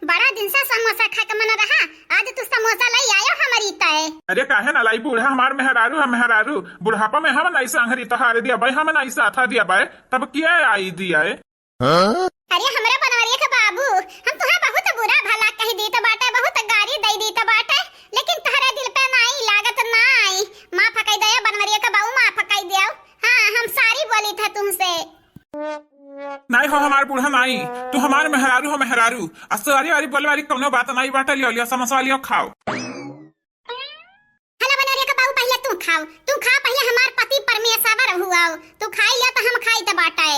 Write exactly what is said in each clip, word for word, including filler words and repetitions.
बड़ा दिन से समोसा खाए के मन रहा, आज तू समोसा लइ आयो हमरी तय। अरे काहे ना लाई बूढ़ा, हमार मेहरारू है मेहरारू, बुढ़ापा में हम नाई संघरी तोहार दिया बाय, हम नाई साथा दिया बाय, तब किया आई दिया है। अरे हमरे बनवरिया के बाबू, हम तुहे बहुत बुरा भला कहि दीत बाटे, बहुत गारी दइ दीत बाटे, लेकिन तोहरे दिल पे नाई लागत नाई। माफ कइ दे बनवरिया के बाबू, माफ कइ दे। हाँ, हम सारी बोली था तुमसे। नाई हो हमार बूढ़ा नाई, तू हमार मेहरारू हो मेहरारू, आ सारी वारी बोले वाली कौनो बात नाई बाटे, लियो लियो समोसा लियो खाओ। हला बनवरिया के बाबू, पहिले तू खाओ, तू खा पहिले, हमार पति परमेश्वर हुआओ, तू खाई लिया तो हम खाई त बाटे।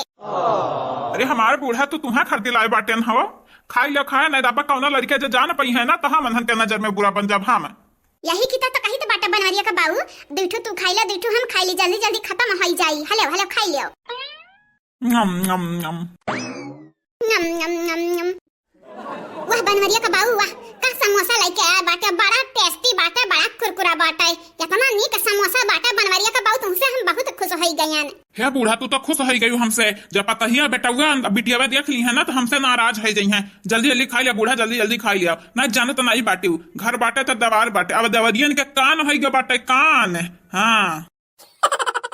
अरे हमार बूढ़ा, तू तुहा खरीदी लाए बाटे न हो, खाई लिया खाए, नहीं दाबा कौनो लड़के जो जान पई है ना, तो हम अनहन के नजर में बुरा बन जाब हम। यही की तो, तो कही तो बाटे बनवरिया के बाबू, दुइठू तू खाई ले, दुइठू हम खाई ली, जल्दी जल्दी खत्म होई जाई। हलो हलो खाई लियो। नम नम नम। नम नम नम नम। वाह बनवरिया का बाऊ वाह, का समोसा लेके आया बाटे, बड़ा टेस्टी बाटे, बड़ा कुरकुरा बाटे। इतना नीक समोसा बाटे बनवरिया का बाऊ, तुमसे हम बहुत खुश होई गयन। हे बूढ़ा, तू तो खुश होई गयू हमसे, जब पतहिया बेटउआ बिटियावा देख ली है ना तो हमसे नाराज होई जई हैं। जल्दी जल्दी खाई लिया बूढ़ा, जल्दी जल्दी खाई लिया, ना जानत नहीं बाटू, घर बाटे तो दवार बाटे, अब देवरियन के कान होई गए बाटे कान। हाँ।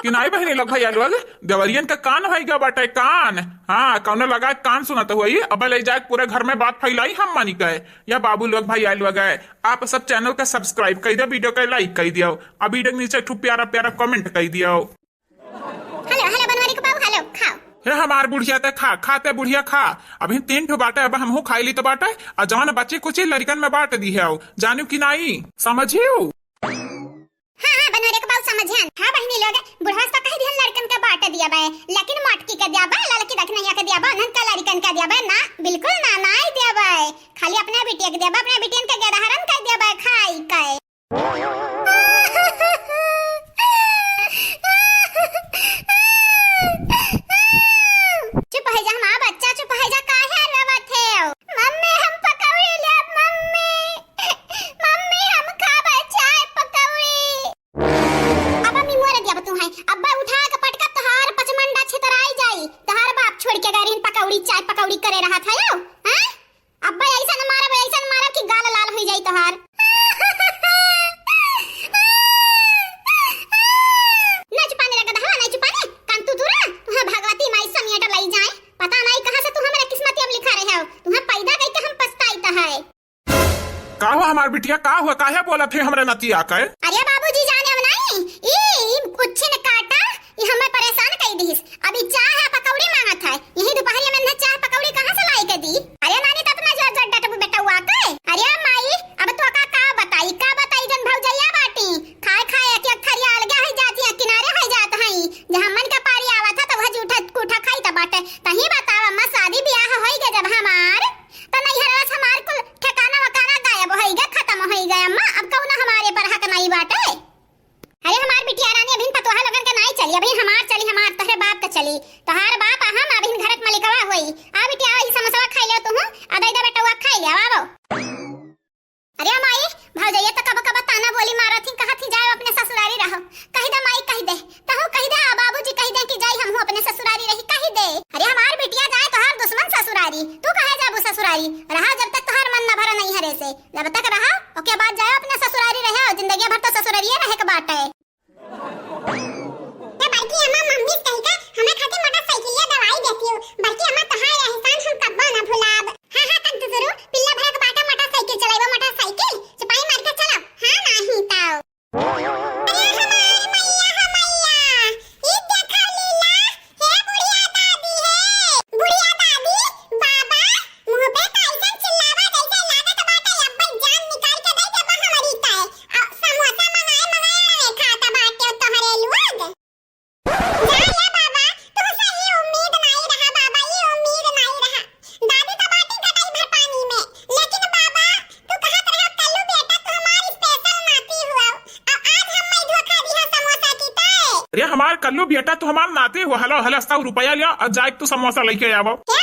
कि नाई बहिनी लोग भैया लोग, देवरियन का कान होई गया बाटे कान। हाँ, कौनो लगा कान सुनत हुई, अब ले जाए पूरे घर में बात फैलाई हम मानी कहे। या बाबू लोग भैया लोग है, आप सब चैनल का सब्सक्राइब कर दियो, वीडियो का लाइक कर दियो, और वीडियो के नीचे एक ठो प्यारा प्यारा कमेंट कर दियो। हेलो हेलो बनवारी के बाबू, हेलो खाओ। हे हमार बुढ़िया ते खा, खाते बुढ़िया खा। अभी तीन ठो बाटे, अब हमहू खाई ली तो बाटे, और जवन बची कुची लड़िकन में बांट दी है, जानू कि नाई, समझियो? हाँ, हाँ, बनवरे के बाबू समझियन। हाँ, बहिनी लोग, बुढ़वा से कह दिहन लड़कन के बांट दिया बे, लेकिन मोटकी के दिया बे, ललकी दखनैया के दिया बे, उन्हन के लड़कन के दिया बे, ना, बिल्कुल ना, ना ही दिया बे। खाली अपने बिटिया के दिया बे, अपने बिटियन के गेदहरन के दिया बे, खाई के। चुप हो जा, हमार बच्चा, चुप हो जा, काहे रोवत है? मम्मी, हम पकौड़ी लेब, मम्मी। मम्मी, हम खाबे चाय पकौड़ी। अब मम्मी मोरे दिया तू है। अब्बा उठा के पटकब तोहार पचमंडा छितराई जाई। तोहार बाप छोड़ के गए रहिन पकौड़ी, चाय पकौड़ी करे रहा था यो। हैं? अब्बा ऐसन मारब, ऐसन मारब कि गाल लाल हुई जाई तोहार। ना चुपाने लगा दहवा, ना चुपाने। कान तू दूरा, तुहे भगवती माई समियाटा लाई जाए। पता नहीं कहाँ से तू हमारे किस्मत अब लिखा रहे हो। तुहे पैदा करके हम पछताई तो है। का हुआ हमार बिटिया, का हुआ, काहे बोलत है हमरे नतिया के? अरे बाबूजी जाने अब नहीं, ई, ई उच्छिन काटा, ई हमें परेशान कई दिहिस। अब ई चाह आ पकौड़ी मांगत है, यही दुपहरिया में इन्हें चाह पकौड़ी कहाँ से लाई के दी? अरे नानी, तब ना जोर जोर डटबू बेटउआ के। अरे माई, अब तो का, का बताई, का बताई, जन भौजैया बाटी, खाए खाए एक एक थरिया अलगे है जाती है, किनारे है जात है। जहाँ मन का पारी आवत है तो वह जूठा कूठा खाई त बाटे। तही बतावा अम्मा, शादी ब्याह होई गए जब हमार, त नैहरवा से हमार कुल ठिकाना वकाना गायब होई गए, खत्म होई गए अम्मा। अब कौनो हमारे पर हक नहीं बाटे। अरे हमार बिटिया रानी, अभिन पतोहा लोगन के नाई चली, अभिन हमार चली, हमार तोहरे बाप के चली। तोहार बाप आ हम अभिन घर के मलिकवा होई। आ बिटिया, ई समोसवा खाई लियो तू, आ दे दे बेटवा खाई लियो, आवो। अरे माई, भौजैया तो कब कब ताना बोली मारत ही, कहत ही जाओ अपने ससुरारी रहो। कह दे माई, कह दे, तहू कह दे, आ बाबूजी कह दे कि जाई हमहू अपने ससुरारी रही, कह दे। अरे हमार बिटिया जाए तोहार दुश्मन ससुरारी, तू कहे जाबू ससुरारी? रहा जब तक तोहार मन न भरा नैहरे से, जब तक रहा, ओके बाद जाओ अपने ससुरारी रहे, और जिंदगी भर तो ससुरारिये रहे के बाटे। ए बड़की अम्मा, मम्मी से कही का हमें खातिर मोटरसाइकिलिया दवाई देती हो। बड़की अम्मा, तोहार एहसान हम कब्बो ना भुलाब। हाँ, हाँ, तन तुतुरु, पिल्ला भरक बाटा मोटरसाइकिल चलाइबो, मोटरसाइकिल। चपाई मार के चलो। हाँ, नाही ताओ। अरे हमार मैया, हो मैया, ई देखा लीला, हे बुढ़िया दादी, हे बुढ़िया दादी, बाबा, मुंह पे कैसन चिल्लावा, जैसे लागत बाटे अब्बे जान निकाल के दे देबा हमरी तय। आ समोसा मंगाए मंगाए रहे खाता बाटे तोहरे लोग। जा ले बाबा, तुमसे ये उम्मीद नहीं रहा बाबा, ये उम्मीद नहीं रहा। दादी तो बाटी कटाई भर पानी में, लेकिन बाबा तू कहत रहो कल्लू बेटा तू हमार स्पेशल नाती हुआ, और आज हम मैं धोखा दिया समोसा की तय। अरे हमार कल्लू बेटा तू हमार नाती हुआ, हलो हलो सौ रुपया लिया और जाए तू समोसा लेके आवो। हे